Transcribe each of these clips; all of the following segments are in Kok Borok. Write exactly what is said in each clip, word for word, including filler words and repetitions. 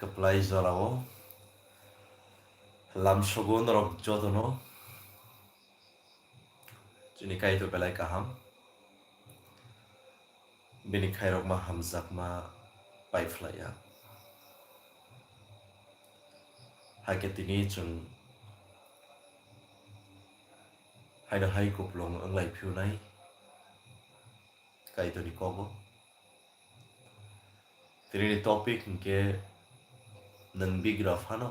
Kwplai jorao lamsogo norok jotono chini Kaitor belai kaham, bini khairokma hamjakma paiphlaiya. Hakhe tini chwng haino hai kupulung wnglai phiyunai Kaitorni kogo. Tinini topic hinkhe nwng bigra phano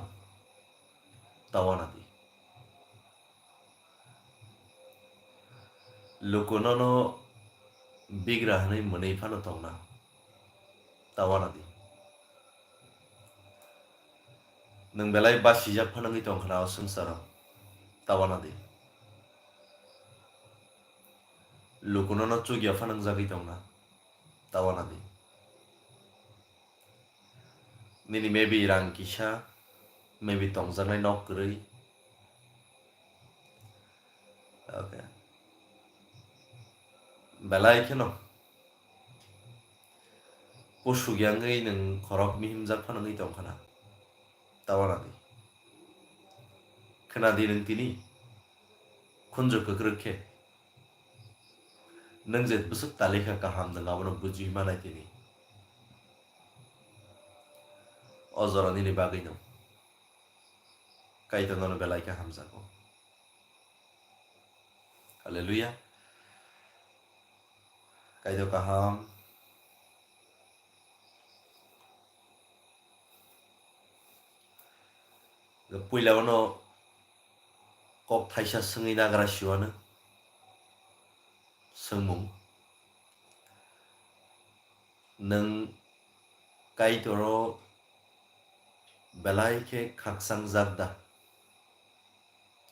ta uanadi. Luku nono bigra hwnwi mwnwi phano tongna ta uanadi. Nwng belai basijak phano wngwi tongkha na o swngcharo ta uanadi. Luku nono chukya phano wngjagwi tongna ta uanadi. Nini maybe rang kisa, maybe tongjaknai nok kwrwi. Okay. Belai kheno kusuk yangwi nwng khorok mihimjak phano wngwi tongkha na ta uanadi. Khwnadi nwng tini khunju kwkrwk khe. Nwng je bwswk talikha kaham, nwng abono buji manai tini. O jora nini bagwino Kaitor nono belai khe hamjago. Hallelujah. Kaitor kaham. Puila uno kok thaisa swngwi nagra siwano swngmung. Nwng Kaitoro belai khe khakchangjak da?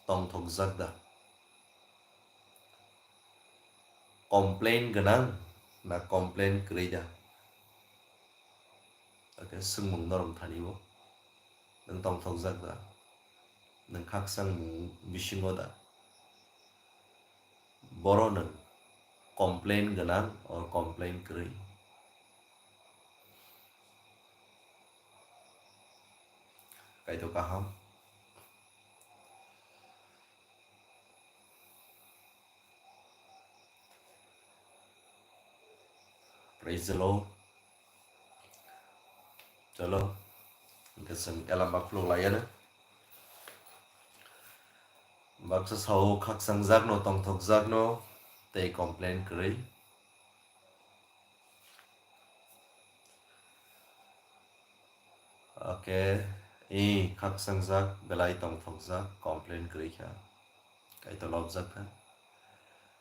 Tongthokjak da? Complain gwnang na complain kwrwi da? Hakhe swngmung norok thani o. Nwng tongthokjak da? Nwng khakchangmung bisingo da? Boro nwng complain gwnang or complain kwrwi? Kaitor kaham. Praise the Lord. Chalo, hingke chwng elam bak khuluk laiya no. Baksa sao khakchangjakno, tongthokjakno, tei complain kwrwi. Okay, i khakchangjak, belai tongthokjak, complain kwrwi kha. Kaitor lobjak kha.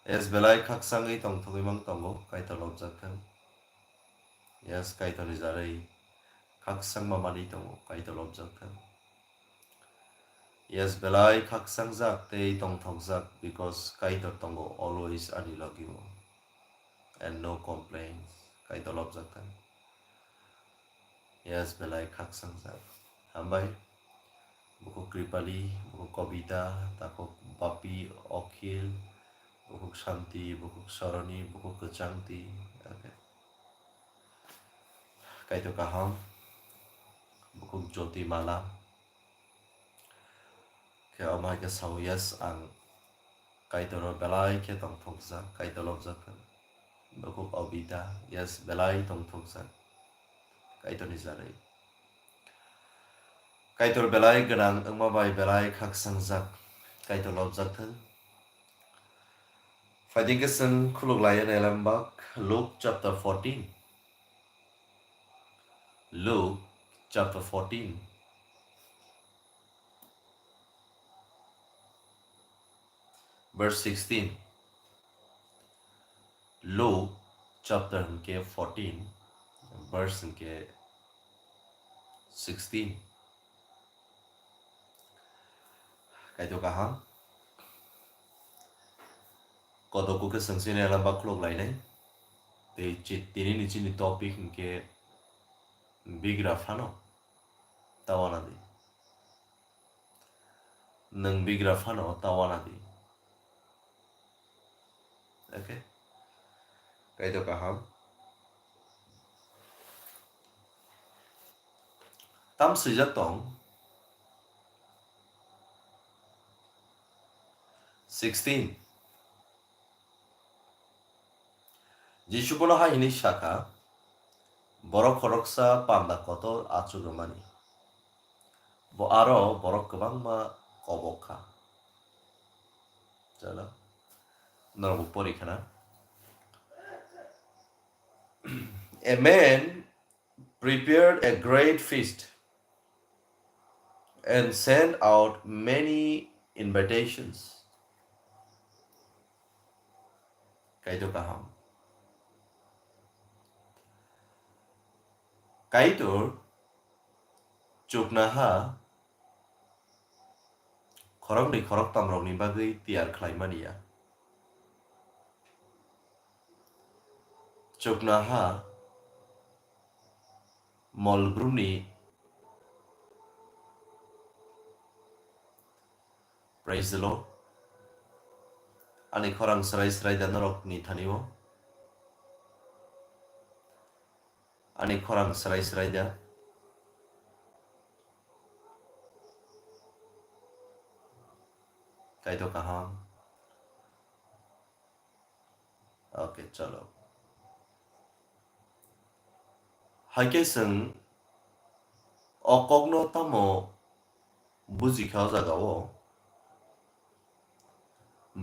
Yes, belai khakchangwi tongthogwi mang tongo, Kaitor lobjak kha. Yes, Kaitorni jarwi khakchangma manwi tongo, Kaitor lobjak kha. Yes, belai khakchangjak tei tongthokjak, because Kaitor tongo always ani logi o. And no complaints, Kaitor lobjak kha. Yes, belai khakchangjak. Hambai. Bukhuk Kripali, bukhuk Kobita, takhuk Bapi, Okhil, bukhuk Shanti, bukhuk Soroni, bukhuk Kwchangti. Okay. Kaitor kaham. Bukhuk Jyoti Mala. Khe omo hai khe sao, yes, ang Kaitoro belai khe tongthokjak, Kaitor lobjak kha. Bukhuk Obita, yes, belai tongthokjak, Kaitorni jarwi. Kaitor belai gwnang wngma bai belai khakchangjak, Kaitor lobjak thung. Phaiding khe chwng khuluk laiya nai lambak, Luke chapter fourteen. Luke chapter fourteen. Verse sixteen. Luke chapter hwnkhe fourteen, verse hwnkhe sixteen. Kaitor kaham. Kotor kukhe chwng chini elamba khuluk lainai. Tei chi-, tini ni chini topic hwnkhe bigra phano ta uanadi. Nwng bigra phano ta uanadi. Okay? Kaitor kaham. Tam swijak tong? Sixteen. Jisu bono hai hwnwi sa kha, "Borok khoroksa panda kotor achugwmani. Bo aro borok kwbangma kobok kha." Chalo. Norokbo pori khna. A man prepared a great feast and sent out many invitations. Kaitor kaham. Kaitor chuknaha khoroknwi khoroktamrokni bagwi tiyar khlaimani ya. Chuknaha molbrumni, praise the Lord. Ani khorang srai srai da norokni thani o. Ani khorang srai srai da. Kaitor kaham. Okay, chalo. Hai khe chwng o kokno tamo buji kha o jaga o?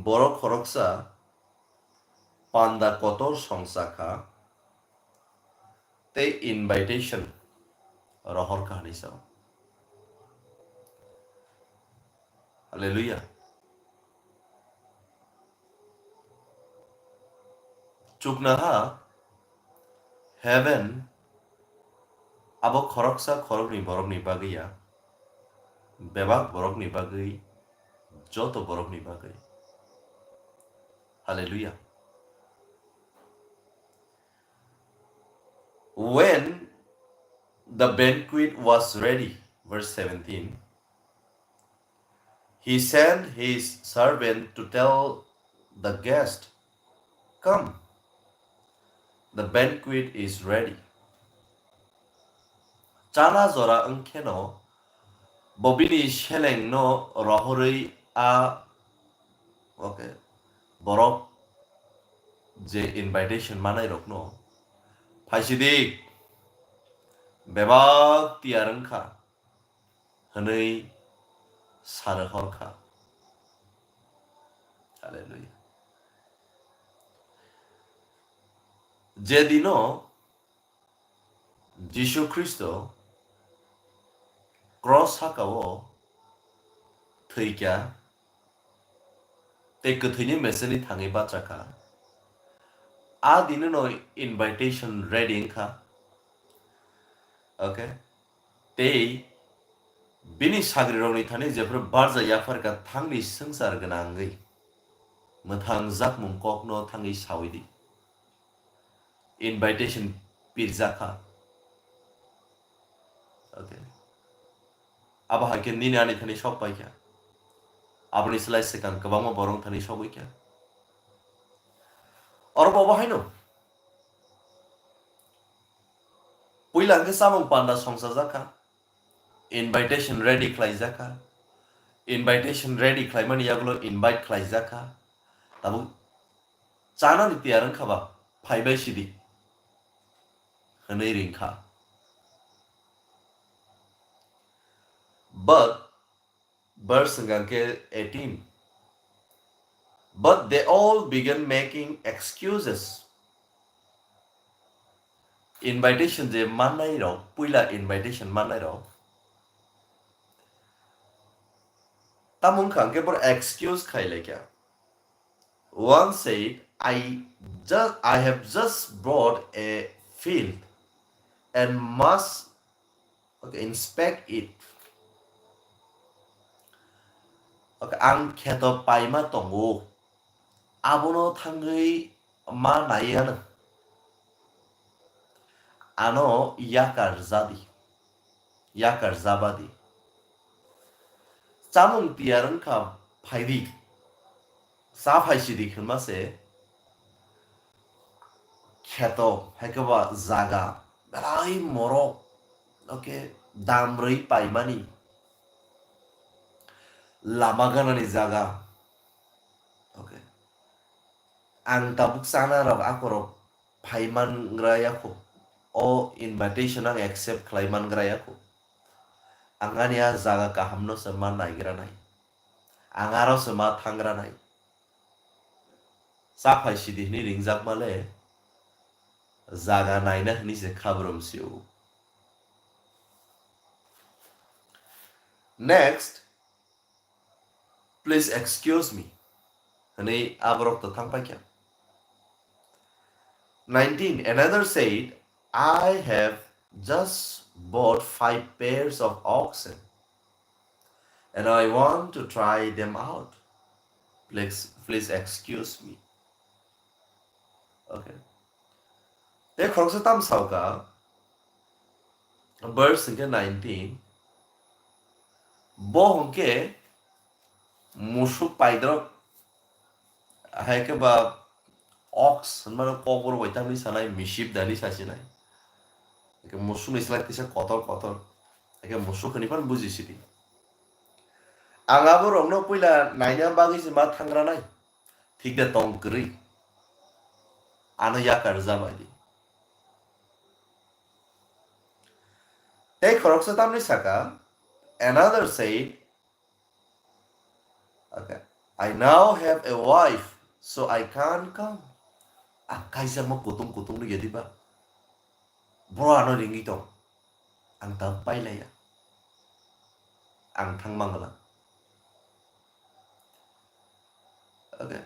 Borok khoroksa panda kotor songcha kha tei invitation rohor kha hwnwi sao. Hallelujah. Chuknaha heaven abo khoroksa khoroknwi borokni bagwi ya, bebak borokni bagwi, joto borokni bagwi. Hallelujah. When the banquet was ready, verse seventeen, he sent his servant to tell the guest, "Come, the banquet is ready." Chana jora wngkheno bo bini selengno rohorwi a, okay, borok je invitation manairokno, "Phaisidik, bebak tiyar wngkha," hwnwi sa rohor kha. Hallelujah. Je dino Jisu Khristo cross saka-o thwikha tei kwthwini meseni thangwi bachakha, a dinono invitation ready wngkha. Okay? Tei bini sagrirokni thani jephru barja yapharkha, "Thangdi swngchar gwnangwi mwthang jakmung kokno thangwi sawi di." Invitation pirjakha. Okay. Abo hai khe nini ani thani sok paikha. Aboni slai swkang kwbangma borok thani sogwi kha. Oro bo abo haino. Puila hwnkhe chamung panda songchajakha. Invitation ready khlaijakha. Invitation ready khlaimani yagulo invite khlaijakha. Tabuk chanani tiyar wngkha ba, phaibai sidi, hwnwi ringkha. But, verse hwnkha khe eighteen, "But they all began making excuses." Invitation je mannai rok, puila invitation mannai rok, tamo wngkha hwnkhe boro excuse khai laikha. One said, "I just, I have just bought a field and must, okay, inspect it." Okay, ang kheto paima tongo, abono thangwi ma nai ano. Ano yakar jadi, yakar jabadi. Chamung tiyar wngkha, phaidi, cha phaisidi hwnma se kheto, hai khe ba jaga, belai morok, okay, dam rwi paimani lama ganani jaga. Okay. Ang tabuk chana rok akorok phai mangra yakho. O invitation ang accept khlai mangra yakho. Ang ani a jaga kahamno se ma naigra nai. Ang aro se ma thangra nai. Chaphai sidi hwnwi ringjakma le jaga naina hwnwi se khabrom sio. Next, please excuse me. Hwnwi aborok to thang paikha. Nineteen, another said, "I have just bought five pairs of oxen, and I want to try them out. Please, please excuse me." Okay. Tei khoroksa tam sauka, verse hwnkhe nineteen, bo hwnkhe musuk paidrok, hai khe ba ox hwnmano kokborok bai tamni sanai, misip dani sasinai. Hai khe musukni slai kisa kotor kotor. Hai khe musuk hwnwi phano buji sidi. Ang abo rokno puila naina bagwi se ma thangranai. Thik de tong kwrwi. Ano yakar rwjak bai di. Tei khoroksa tamni saka, another said, okay, "I now have a wife, so I can't come." A kaijakma kutung kutung nw yadi ba. Bro ano ringwi tong. Ang ta pailaiya. Ang thang mangala. Okay.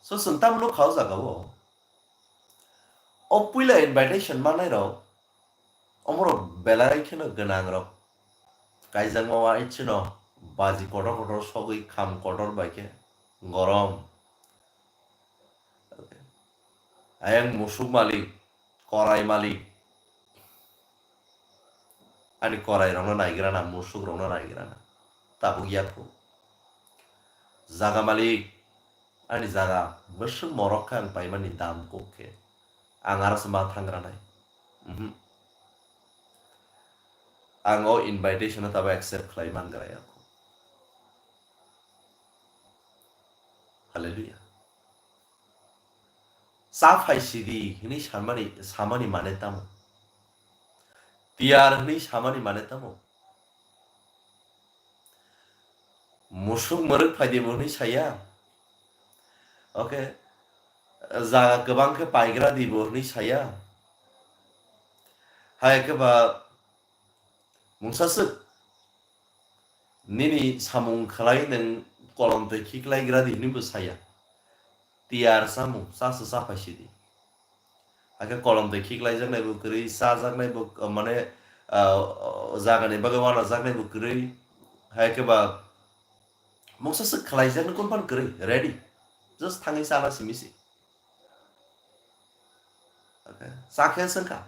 So, chwng tamno kha o jaga o. O puila invitation manai rok, omorok belai kheno gwnang rok. Kaijakma wa ichino baji kotor kotor sogwi kham kotor bai khe gorom. Okay. Ayang musuk malik, korai malik. Ani korai rokno naigrana, musuk rokno naigrana. Tabuk yakho. Jaga malik, ani jaga bwswk morok khe ang paimani dam kok khe. Ang aro se ma thangranai. Mhm. Ang o invitation no tabo accept khlai mangra yakho. Hallelujah. Cha phai sidi hwnwi samani, samani mane tamo? Tiyar hwnwi samani mane tamo? Musuk mwrwk phai di bo hwnwi saya. Okay. Jaga kwbang khe paigra di bo hwnwi saya. Hai khe ba mungsa swk nini samung khlai nwng kolom twi khiklai gra di hwnwi bo saya. Tiyar samung, cha se cha phai sidi. Hakhe kolom twi khiklaijaknai bo kwrwi, chajaknai bo, mane, ah, jagani bagwi wanajaknai bo kwrwi. Hai khe ba mungsa swk khlaijaknai kun phan kwrwi, ready. Just thangwi chana simi se. Okay. Cha khe swngkha.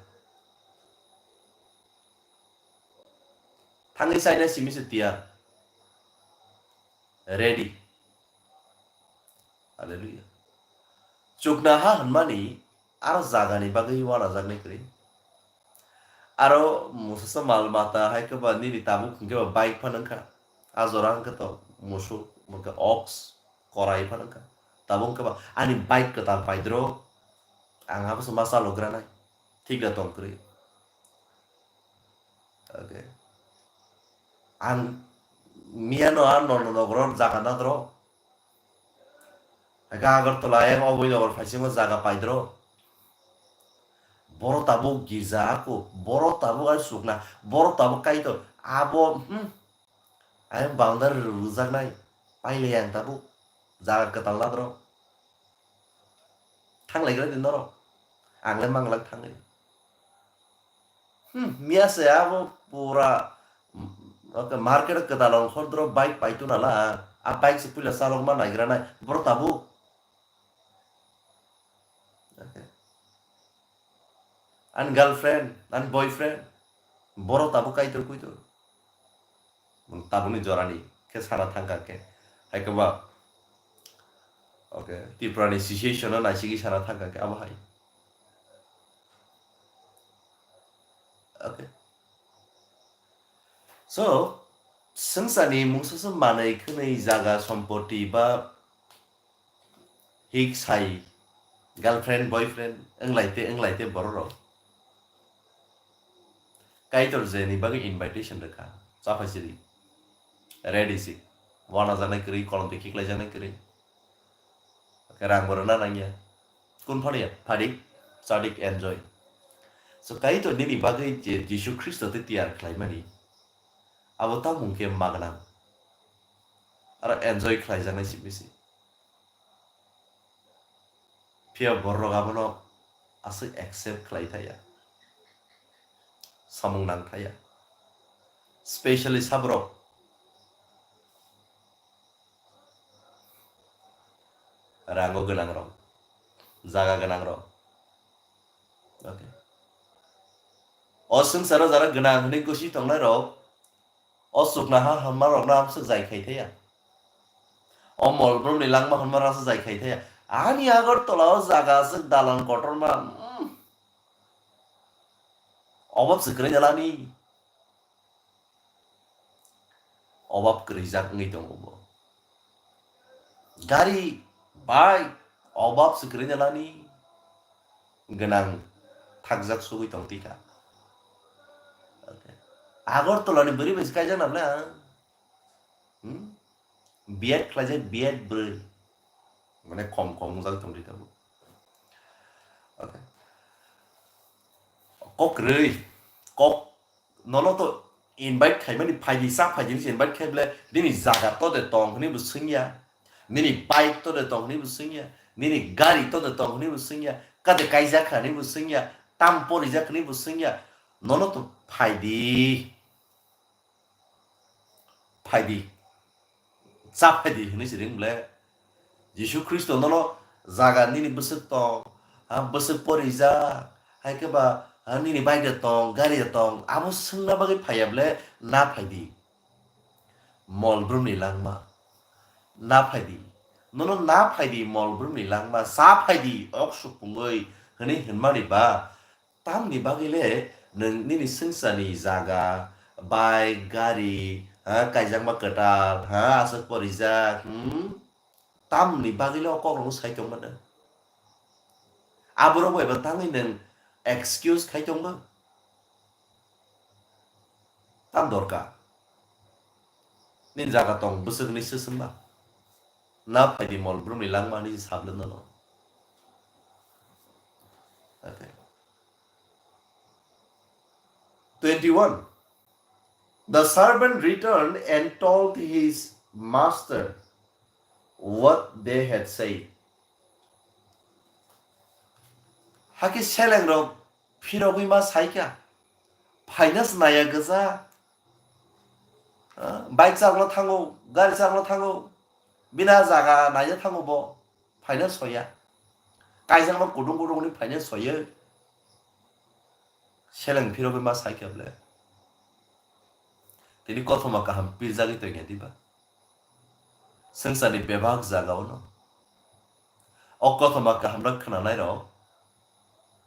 Thangwi chaina simi se tiyar. Ready. Hallelujah. Chukna ha hwnmani aro jagani bagwi wanajaknai kwrwi. Aro musasa mal mata hai khe ba nini tabuk hwnkhe ba bike phano wngkha. A jora hwnkhe to musuk, hwnkhe ox, korai phano wngkha. Tabuk hwnkhe ba ani bike kwtal paidro. Ang abo se ma chalogranai. Thik da tong kwrwi. Okay. Ang miyano a nono nogoro jaga nadro. Eka Agartala ayang oboi nogor phaisingo jaga paidro. Boro tabuk girja aku, boro tabuk ai sukna, boro tabuk kaitor. Abo, hmm. Ayang boundary rwjaknai. Pailai ang tabuk. Jaga kwtal nadro. Thanglaigra di norok. Ang le manglak thangwi. Hmm, miya se abo pura, mm, okay, market kwtal ongkhor dro bike paituna la, a bike se puila chalokma naigra nai, boro tabuk. Okay. Ani girlfriend, ani boyfriend, boro tabuk kaitor kuitor. Tabukni jorani khe sana thangkha khe. Hai khe ba, okay, Tripurani situation no naisigwi sana thangkha khe abo hai. Okay. So, swngcharni mungsa se manwi khwnwi jaga sompoti ba hik sai girlfriend, boyfriend, wnglaite, wnglaite bororok. Kaitor je ni bagwi invitation rwkha, chaphai siri. Ready si. Wana janai kwrwi, kolom twi khiklai janai kwrwi. Rang bo rwna nangya. Kun phano ya, phadik, chadik, enjoy. So, Kaitor nini bagwi je Jisu Khristo tei tiyar khlaimani, abo tamung khe magwnang. Aro enjoy khlaijaknai simi se. Phiya borok abono aswk accept khlai thaya. Samung nang thaya. Specially saborok rango gwnang rok, jaga gwnang rok. Okay. O swngcharo jara gwnang hwnwi gosi tongnai rok, o chukna ha hwnma rok no amswk jai khai thaya. O mol brum ni langma hwnma rok amswk jai khai thaya. Ani Agartala o jaga aswk dalan kotorma, mm. Obab se kwrwi dalani. Obab kwrwijak wngwi tongo bo. Gari, bike, obab se kwrwi dalani. Gwnang thakjak sugwi tong tikha. Okay. Agartala ni bwrwi bai se kaijak na bwle ang? Hmm? B Ed khlaijak, B Ed bwrwi. Mane khom khom wngjak tong tikha bo. Okay. Kok kwrwi, kok nono to invite khaimani phaidi, sa phaidi ni invite khai bwle, nini jaga to de tong hwnwi bo swngya, nini bike to de tong hwnwi bo swngya, nini gari to de tong hwnwi bo swngya, kate kaijak kha hwnwi bo swngya, tam porijak hwnwi bo swngya, nono to phaidi. Phaidi. Cha phaidi hwnwi se ring bwle. Jisu Khristo nono jaga nini bwswk tong, ha, bwswk porijak, hai khe ba, ha, nini bike de tong, gari de tong, abo swngna bagwi phaiya bwle, na phaidi. Mol brumni langma. Na phaidi. Nono na phaidi mol brumni langma, cha phaidi ok supungwi hwnwi hwnmani ba, tamni bagwi le nwng nini swngcharni jaga, bike, gari, ha, kaijakma kwtal, ha, aswk porijak, hmm? Tamni bagwi le o kokrokno sai tongmano? Aborok bai bo tangwi nwng excuse khai tongma? Tam dorkar. Nini jaga tong bwswk hwnwi swswngma? Na phaidi mol brumni langma hwnwi se sable nono. Okay. Twenty-one. The servant returned and told his master what they had said. Hakhe selengrok phirogwi ma saikha, phaina se naiya gwja, ah, bike chakno thango, gari chakno thango, bini a jaga naina thango bo, phaina soya. Kaijakno kutung kutung hwnwi phaina soya. Seleng phirogwi ma saikha bwle. Tini kothoma kaham pirjagwi tongya diba? Swngcharni bebak jagao no o kothoma kaham rok khwnanai rok,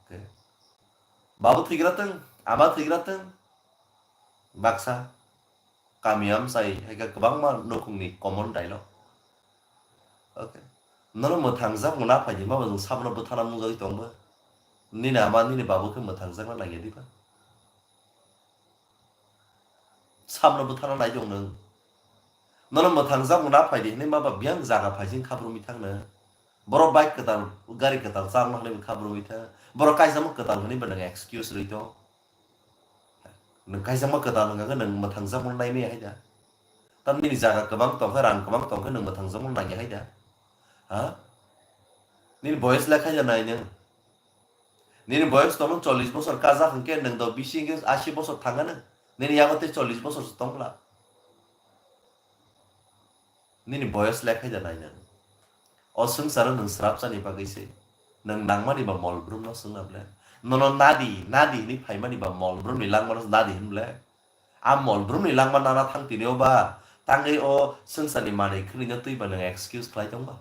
okay, babu thwigra tong, ama thwigra tong, baksa kami amchai hai khe kwbangma nukhungni common dialogue. Okay. Nono mwthangjakmung na phaidi ma bo chwng sabono bwthana nukjagwi tong bo. Nini ama nini babu khe mwthangjakna nangya diba? Sabono bwthana nai tong nwng. Nono mwthangjakmung na phaidi hwnwi ma ba biyang jaga phaising khabrumwi thang nwng. Borok bike kwtal, gari kwtal chakna hwnwi bo khabrumwi thang. Borok kaijakma kwtal hwnwi bo nwng excuse rwi tong. Nwng kaijakma kwtal hwnkha khe nwng mwthangjakmung naimaya hai da? Tam nini jaga kwbang tong khe, rang kwbang tong khe nwng mwthangjakmung nangya hai da? Ha? Nini boyos le khai da nai nwng? Nini boyos tongmung chollish bosor kajak hwnkhe nwng do bisi hwnkhe ashi bosor thangkha nwng. Nini yago tei chollish bosor se tong bwla. Nini boyos le khai da nai nwng? O swngcharo nwng swrapsani bagwi se. Nwng nangmani ba mol brumno swngna ble? Nono nadi, nadi hwnwi phaimani ba mol brumni langmano nadi hwn ble? A mol brumni langma nana thang tini o ba? Tangwi o swngcharni manwi khwnwino twi ba nwng excuse khlai tong ba?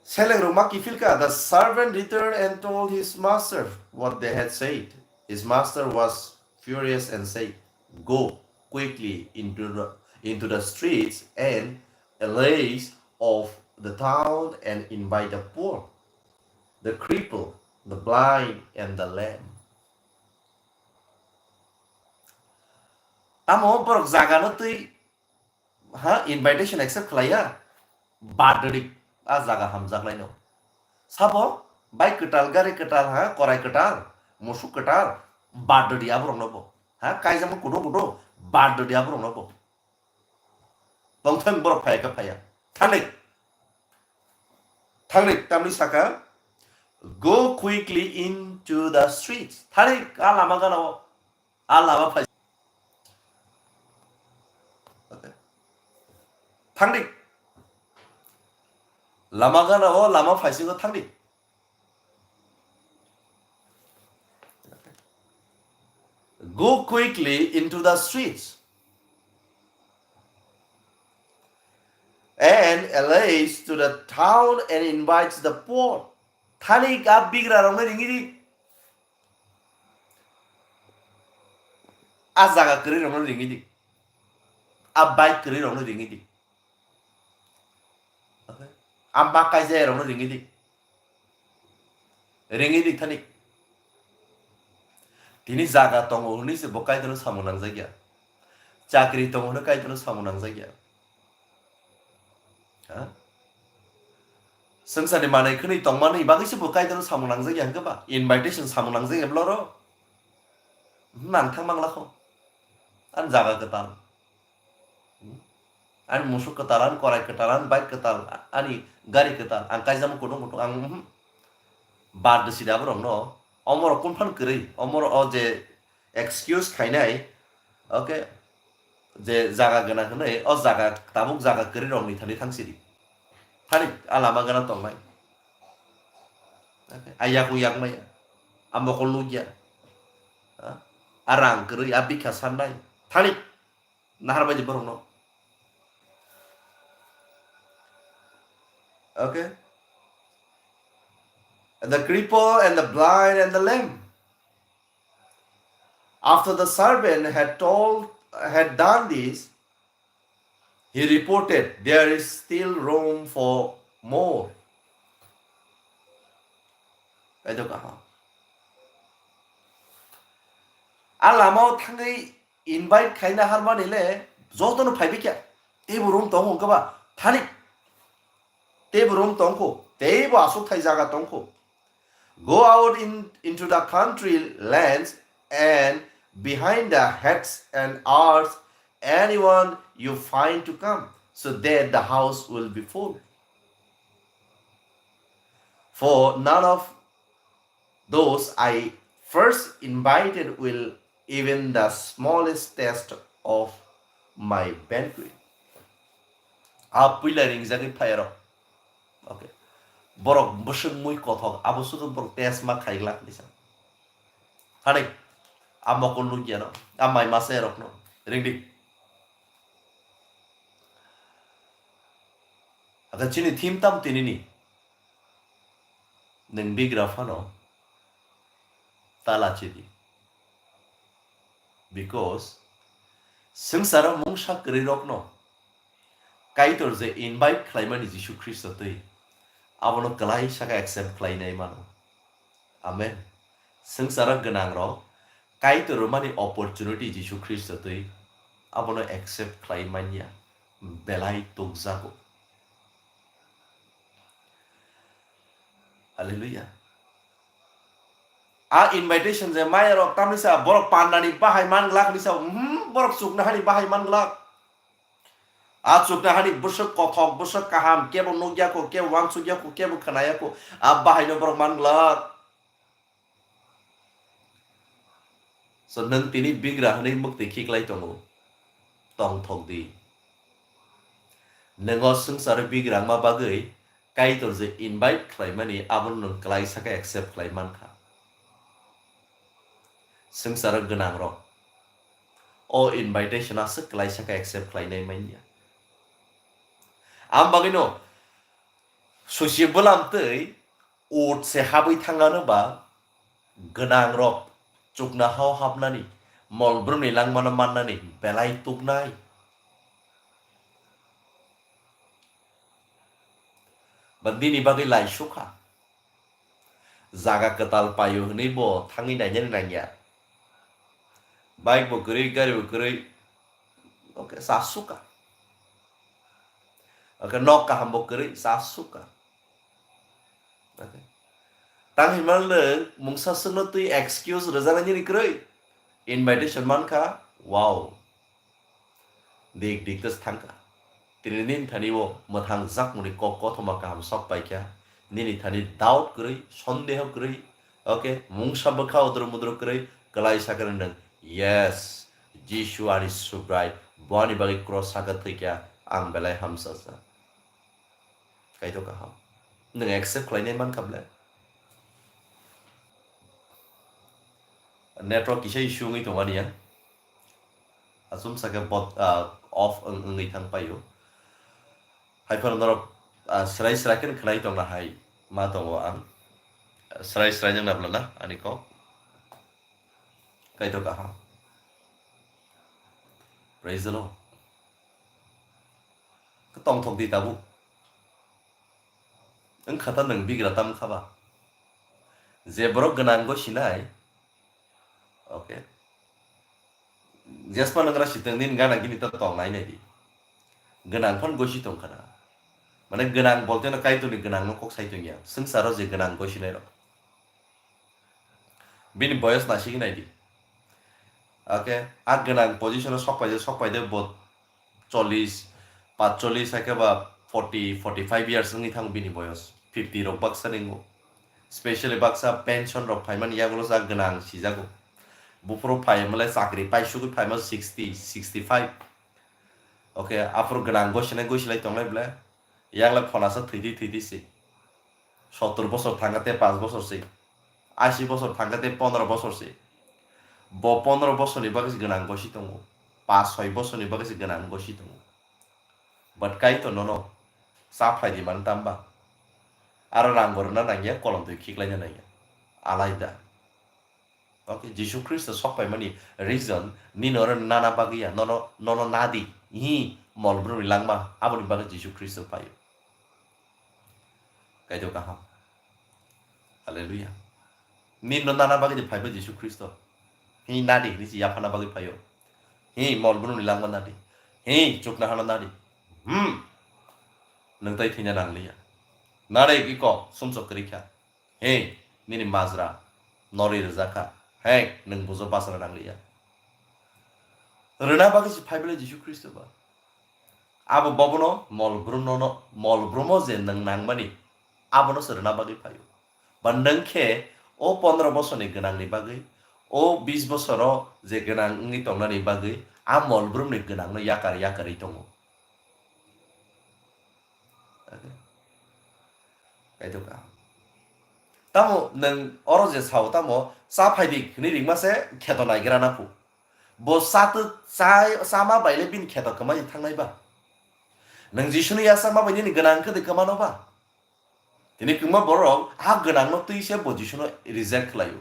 Seleng rok ma kiphil kha, the servant returned and told his master what they had said. His master was furious and said, "Go quickly into the, into the streets and alleys of the town and invite the poor, the cripple, the blind, and the lame." Tamo borok jaga no twi ha invitation accept khlaiya, badri a jaga hamjak laino. Sabo bike kwtal, gari kwtal, ha korai kwtal, musuk kwtal, badri aborok no bo. Ha kaijamo kudo kudo, badri aborok no bo. Tongthang borok phaya khe phaya. Thangni. Thangni tamni saka, "Go quickly into the streets." Thangni a lama gana o. A lama phai. Okay. Thangni. Lama gana o lama phaisingo thangni. Go quickly into the streets and alleys to the town and invites the poor. Thani a bigra rokno ringidi. A jaga kwrwi rokno ringidi. A bike kwrwi rokno ringidi. Okay. A ma kaijaya rokno ringidi. Ringidi thani. Tini jaga tongo hwnwi se bo kaitorno samung nangjak ya. Chakri tongo hwnwi kaitorno samung nangjak ya. Ha? Swngcharni manwi khwnwi tongmani bagwi se bo kaitorno samung nangjak ya hwnkhe ba? Invitation samung nangjak ya bloro? Nang thang mangla kho. Ani jaga kwtal. Ani musuk kwtal, ani korai kwtal, ani bike kwtal, ani gari kwtal, ang kaijamo kutung kutung, ang, mhm. Bar de sida borok no. Omorok kunphan kwrwi, omorok o je excuse khainai, okay, je jaga gana hwnwi, o jaga tabuk jaga kwrwi rokni thani thang sidi. Thani a lama gana tongnai. Okay, a yakung yakmaya, a mokol nukya, ha? A rang kwrwi, a bikha sannai. Thani. Nahar bai di borok no. Okay. The cripple and the blind and the lame. After the servant had told, had done this, he reported, "There is still room for more." Edo kaha. A lama o thangwi invite khaina harmani le jotono phaibai kha. Teibo room tongo hwnkhe ba thani. Teibo room tongkho. Teibo aswk thai jaga tongkho. Go out in, into the country lands and behind the huts and huts, anyone you find to come, so that the house will be full. For none of those I first invited will even the smallest taste of my banquet. A puila ringjagwi phayarok. Okay. Borok bwswk mui kothok, abo sudu borok test ma khai glak nisa. Thani, a mokol nukya no, a mai masa erok no, ringdi. Aka chini thim tam tinini. Nwng bigra phano ta lachi di. Because swngcharo mungsa kwrwi rokno Kaitor je invite khlaimani Jisu Khristo twi, abono kwlai saka accept khlainai mano. Amen. Swngcharo gwnang rok Kaitor rwmani opportunity Jisu Khristo twi, abono accept khlai manya belai tukjago. Hallelujah. A invitation je maya rok tamni sa borok pandani bahai man glak ni sa, hmm, borok chukna hani bahai man glak. A chukna hani bwswk kothok, bwswk kaham, kebo nukya kho, kebo wansukya kho, kebo khnaya kho, a bahai no borok man glak. So, nwng tini bigra hwnwi mwktwi khiklai tongo, tongthok di. Nwng o swngcharo bigra wngma bagwi Kaitor je invite khlaimani, abono nwng kwlai sakhe accept khlai mankha. Swngcharo gwnang rok o invitation aswk kwlai sakhe accept khlainai manya. Am bagwino Susi bwlam twi ut se habwi thangano ba gwnang rok chukna hao hapnani, mol brumni langmano mannani belai tuknai. Ba nini bagwi lai sukha. Jaga kwtal paio hwnwi bo thangwi nainani nangya. Bike bo kwrwi, gari bo kwrwi. Okay, sa sukha. Okay, nok kaham bo kwrwi, sa sukha. Okay. Tang hinmano nwng mungsa swkno twi excuse rwjana nini kwrwi? Invitation mankha, wow. Dik dik tei thangkha. Tini nini thani o mwthang jakmani kok kothoma kaham sok paikha. Nini thani doubt kwrwi, sondeho kwrwi. Okay, mungsa bwkha odro modro kwrwi, kwlai sakha nwng, yes, Jisu ani Subrai, bo ani bagwi cross saka thwikha, ang belai hamsasa. Kaitor kaham. Nwng accept khlainai mankha ble? Network kisa issue wngwi tongmani ya. Asum saka bot, ah, off wng-, wngwi thang paio. Hai phano norok, ah, srai srai khe khwnai tongna hai ma tongo ang. Srai srai nang nabla na ani kok. Kaitor kaham. Praise the Lord. Tongthok di tabuk. Wngkha ta nwng bigra tam kha ba? Je borok gwnang go sinai. Okay. Jesma nwngra sitwng nini gana gini ta tong nai nai di. Gwnang phano gosi tong khana. Mane gwnang bolte no Kaitorni gwnang no kok sai tong ya. Swngcharo je gwnang gosi nai rok. Bini boyos naisingwi nai di. Okay, a gwnang position o sok paide, sok paide bo chollish, patchollish hai khe ba forty, forty five years wngwi thango bini boyos. Fifty rok baksa ringo. Specially baksa pension rok phaimani yagulo sa gwnang sijago. Buphuru phai male chakri paisugwi phaima sixty, sixty five. Okay, aphuru gwnang gosinai gosilai tongnai ble. Yang le phonasa thwidi thwidi se. Sottor bosor thangkha te panch bosor se. Ashi bosor thangkha te pondro bosor se. Bo pondro bosorni bagwi se gwnang gosi tongo. Panch soi bosorni bagwi se gwnang gosi tongo. But Kaitor nono cha phlai di mani tamba? Aro rang bo rwna nangya, kolom twi khiklaina nangya. Alaida. Okay, Jisu Khristo sok paimani reason nini oro nana bagwi ya, nono, nono nadi, hi, mol brumni langma, aboni bagwi Jisu Khristo paio. Kaitor kaham. Hallelujah. Nini no nana bagwi de phaibo Jisu Khristo. Hi nadi, hini si yaphana bagwi paio. Hi, mol brumni langma nadi. Hi, chukna hano nadi. Hmm. Nwng tai thwina nangliya. Nadi iko, sumsok kwrwi kha. He, nini majra, nori rwjak kha. He, nwng bujo bachana nangliya. Rwna bagwi se phai belai Jisu Khristo ba. Abo bobono mol brum no, no, mol brumo je nwng nangmani, abono se rwna bagwi phaio. Ba nwng khe o pondro bosorni gwnangni bagwi, o bis bosoro je gwnang wngwi tongnani bagwi, a mol brumni gwnangno yakar yakarwi tongo. Kaitor kaham. Tamo nwng oro je sao, tamo cha phai di hwnwi ringma se kheto naigra na phu. Bo cha tw-, cha, chama bai le bini kheto kwmai thangnai ba? Nwng Jisuni yachakma bai nini gwnang kwdwi kwmano ba? Tini kwbangma borok a gwnangno twi se bo Jisuno reject khlaio.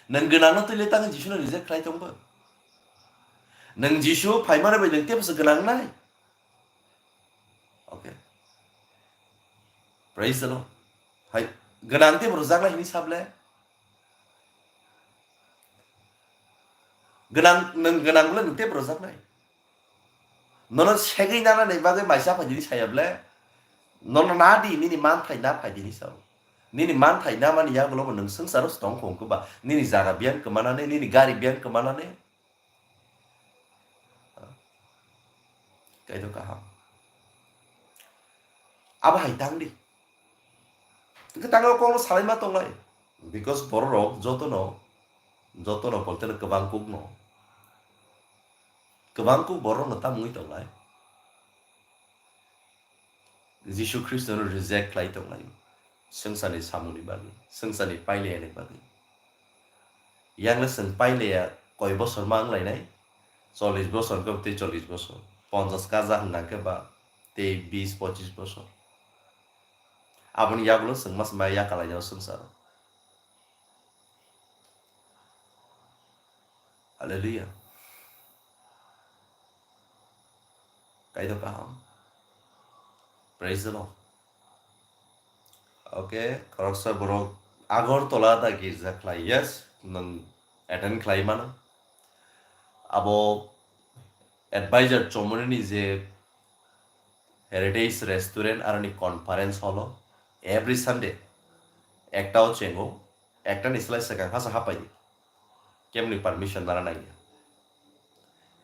Nwng gwnangno twi le tangwi Jisuno reject khlai tong bo? Nwng Jisu phaimani bai nwng teibo se gwnang nai? Okay. Praise the Lord. Hai, gwnang teibo rwjaknai hwnwi sa ble? Gwnang, nwng gwnang bole nwng teibo rwjaknai. Nono segwi nanani bagwi maisa phai dini saya ble? Nono na di, nini manthai na phai dini sao. Nini manthai na mani yagulo bo nwng swngcharo se tong khong khe ba? Nini jaga biyang kwmanani, nini gari biyang kwmanani. Kaitor kaham. Abo hai tang di. Hwnkhe tang o kokno salai ma tongnai. Because borok rok jotono, jotono polteno kwbang kuk no. Kwbang kuk borok no tam wngwi tongnai. Jisu Khristono reject khlai tongnai. Swngcharni samungni bagwi, swngcharni paileyani bagwi. Yang le chwng paileya koi bosor ma wnglainai? Chollish bosor hwnkhe tei chollish bosor. Ponchash kaja hwnkha khe ba tei bis pochis bosor. Aboni yagulo chwng mas maya yakalainao swngcharo. Hallelujah. Kaitor kaham. Praise the Lord. Okay, khoroksa borok Agartala da girja khlai, yes, nwng attend khlai mano. Abo advisor chomoni ni je Heritage Restaurant aroni conference hall o every Sunday ekta o chengo, ekta ni slai swkang hasa hapai di. Kemni permission nara nangya.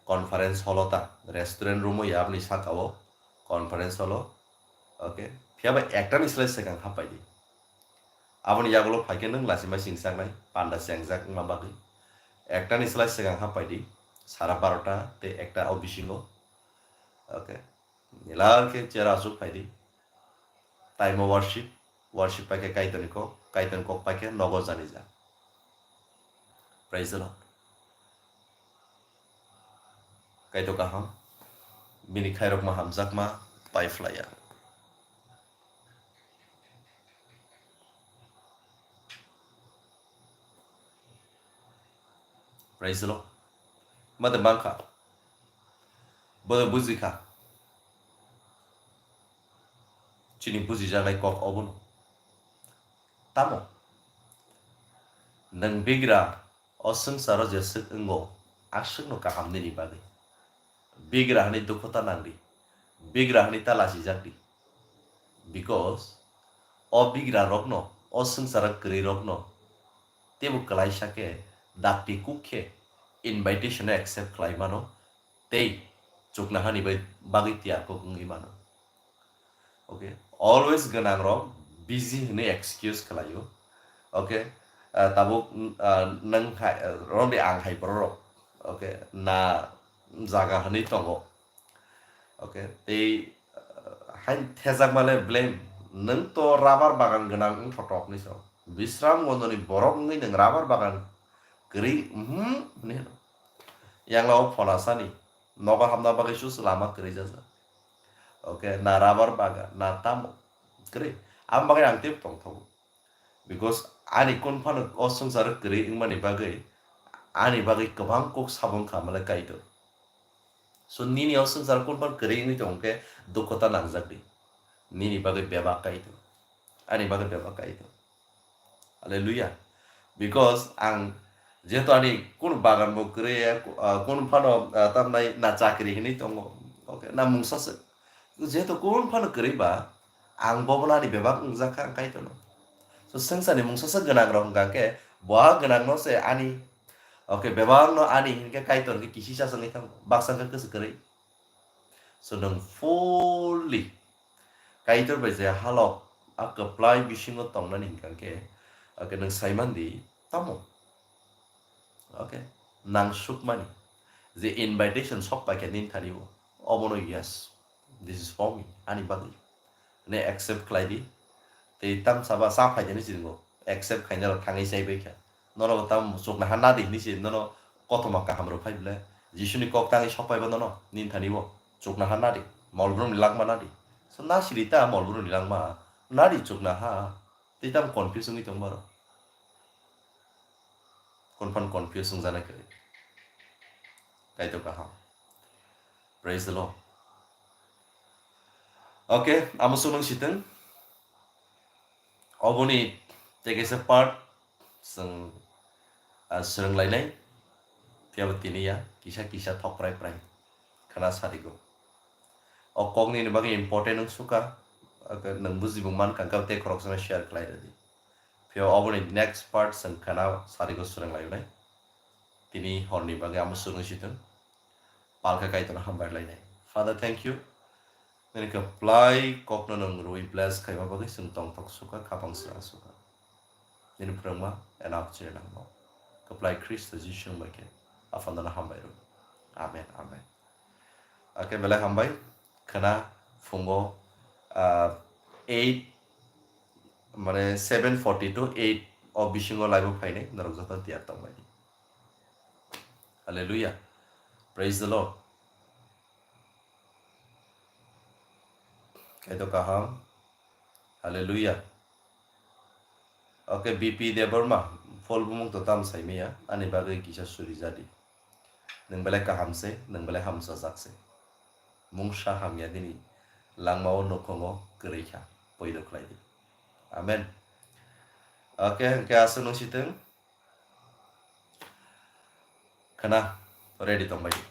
Conference hall o ta, restaurant room o ya aboni saka o conference hall o. Okay, phiya ba ekta ni slai swkang hapai di. Aboni yagulo phaikhe nwng lachima singchaknai, panda chengjak wngma bagwi. Ekta ni slai swkang hapai di, sara barota tei ekta o bisingo. Okay. Nilar khe chair o achuk phai di. Time o worship, worship pai khe Kaitorni kok, Kaitorni kok pai khe nogo jani ja. Praise the Lord. Kaitor kaham, bini khairokma hamjakma pai phlaiya. Praise the Lord. Mate mankha. Bodo bujikha. Chini bujijaknai kok obono. Tamo? Nwng bigra o swngcharo jeswk wngo, aswkno kaham nini bagwi. Bigra hani dukho ta nang di. Bigra hani ta lachijak di. Because o bigra rokno, o swngcharo kwrwi rokno teibo kwlaisa khe dakti kuk khe invitation no accept khlai mano tei chukna hani bai bagwi tiyar kok wngwi mano. Okay, always gwnang rok busy hwnwi excuse khlaio. Okay, ah, tabuk, ah, nwng hai, ah, romdi ang hai borok rok. Okay, na jaga hwnwi tongo. Okay, tei, ah, hain thejak male blame. Nwng to rubber bagan gwnang wngthotok ni so. Bisram Gondoni borok wngwi nwng rubber bagan kwrwi, mhm, hwnwi hwno. Yang lao phola sani. Nogo hamna bagwi sus lama kwrwi jajak. Okay, na rubber bagan, na tamo. Kwrwi. Ang bagwi ang tip tong thago. Because ani kun phano o swngcharo kwrwi wngmani bagwi, ani bagwi kwbang kok sabo wngkha male Kaitor. So nini o swngcharo kun phano kwrwi wngwi tong khe dukho ta nangjak di. Nini bagwi bebak Kaitor. Ani bagwi bebak Kaitor. Hallelujah. Because ang jehetu ani kun bagan bo kwrwi, ah, kun phano, ah, tamnai na chakri hinwi tongo. Okay, na mungsa se. Jehetu kun phano kwrwi ba, ang bobo nani bebak wngjak kha ang Kaitor no. So swngchar ni mungsa se gwnang rok hwnkha khe, bo gwnang no se ani, okay, bebak no ani hinkhe Kaitor khe kisi cha swngwi thango. Baksa khe kwswk kwrwi. So nwng fully Kaitor bai je halok a kwplai bisingo tongnani hwnkha khe, okay, nwng sai man di tamo? Okay, nang sukmani je invitation sok pai khe nini thani o, obono yes, this is for me, ani bagwi. Ne accept khlai di. Tei tamsa ba cha phai di hinwi singo. Accept khaina rok thangwi chai bai kha. Nono bo tam chukna ha nadi hinwi se nono kothoma kaham rok phai bwle. Jisuni kok tangwi sok phai bo nono nini thani bo chukna ha nadi. Mol brum ni langma nadi. So na siri ta mol brum ni langma. Nadi chukna ha. Tei tam confuse wngwi tong baro. Kon phan confuse wngjanai kwrwi. Kaitor kaham. Praise the Lord. Okay, amo sung nang siteng. Oboni tei kaisa part chwng, ah, swrwnglainai. Phiya bo tini ya, kisa kisa thok prai prai khna sarigo. O kok nini bagwi important wng sukha, nwng bujibung mankha, hwnkhe tei khoroksa no share khlai rwdi. Phiya oboni next part chwng khna sarigo swrwnglainai. Tini horni bagwi amo swrwng sitwng. Palkha Kaitorno hambai lainai. Father, thank you. Nini kwplai kokno nwng rwi bless khaima bagwi chwng tongthok sukha, khapang srang sukha. Nini phrwngma enough chini nangno. Kwplai Khristo Jisu bai khe Aphano hambai rw. Amen, amen. Akhe belai hambai. Khna phungo, ah, eight, mane seven forty to eight o bisingo live o phainai norok joto tiyar tongbai di. Hallelujah. Praise the Lord. Kaitor kaham. Hallelujah. Oke, B P Debbarma, phol bumung to tam saimaya, ani bagwi kisa suri jadi. Nwng belai kaham se, nwng belai hamsajak se. Mungsa hamya nini langmao nukhungo kwrwi kha, poido khlai di. Amen. Oke, hwnkhe aswk nung sitwng. Khna, ready tongbai.